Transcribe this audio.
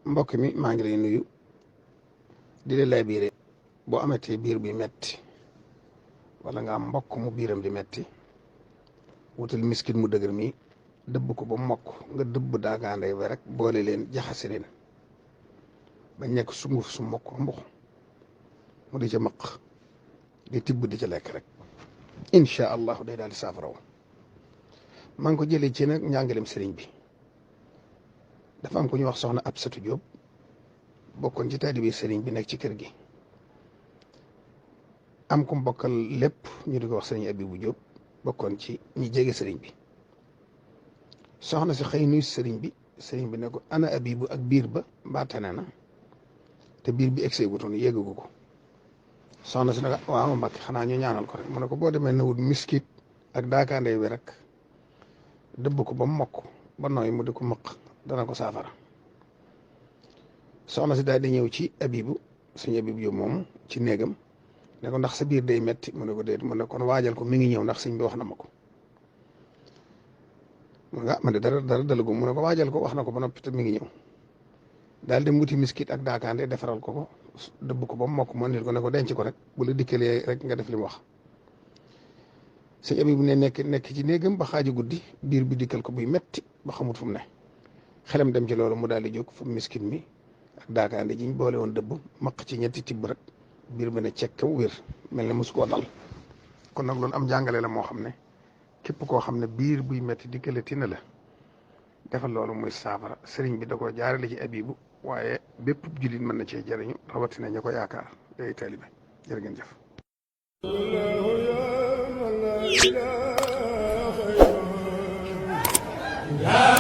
mbokk mi maa ngi lay nuyu di la laabiré boo amatee biir bi metti wala nga am mbokk mu biiram di metti wutal miskin mu dëgër mi dëbb ko ba mokk nga dëbb daagaanday ba rek boole leen jaxase leen ba nekk sunguf su mokk mbux mu di ca maq di tibb di ca lekk rek incha allahu day daal di saafaraw maa ngi ko jëlee ci nag njàngalem sëriñ bi dafa am ku ñuy wax soxna Absatu Jóob bokkoon ci taalibe sëriñ bi nekk ci kër gi am ku bokkal lépp ñu di ko wax sëriñ Abibu Jóob bokkoon ci ñi jege sëriñ bi soxna si xëy nuyu sëriñ bi ne ko ana Abibu ak biir ba mbaatane na te biir bi egsee gutoon yéegagu ko soxna si ne ko waaw Mbàkke xanaa ñu ñaanal ko rek mu ne ko boo demee na wut miskit ak daakaandey bi rek dëbb ko ba mokk ba nooy mu di ko mëq dana ko saafara soxna si daal di ñëw ci Abibu sëñ Abibu Jóob moom ci néegam ne ko ndax sa biir day metti mu ne ko déet mu ne kon waajal ko mi ngi ñëw ndax sëñ bi wax na ma ko mu ne man de dara dalagu mu ne ko waajal ko wax na ko ba noppi te mi ngi ñëw daal di wuti miskit ak daakaande defaral ko dëbb ko ba mokk mu andil ko ne ko denc ko rek bu la dikkalee rek nga def li mu wax sëñ Abibu ne nekk ci néegam ba xaaju guddi biir bi dikkal ko buy metti ba xamut fu mu ne xelam dem ci loolu mu daal di jóg fu miskin mi ak daakaande ji ñu boole woon dëbb maq ci ñetti tibb rek biir bi ne cekkaw wér mel ne mosu koo dal kon nag loolu am jàngale la moo xam ne képp koo xam ne biir buy metti dikkale tina la defal loolu muy saafara sëriñ bi da ko jaarale ci Abibu waaye bépp jullit mën na cee jëriñu rawatina ña ko yaakaar day taalibe jërë ngeen jëf yaa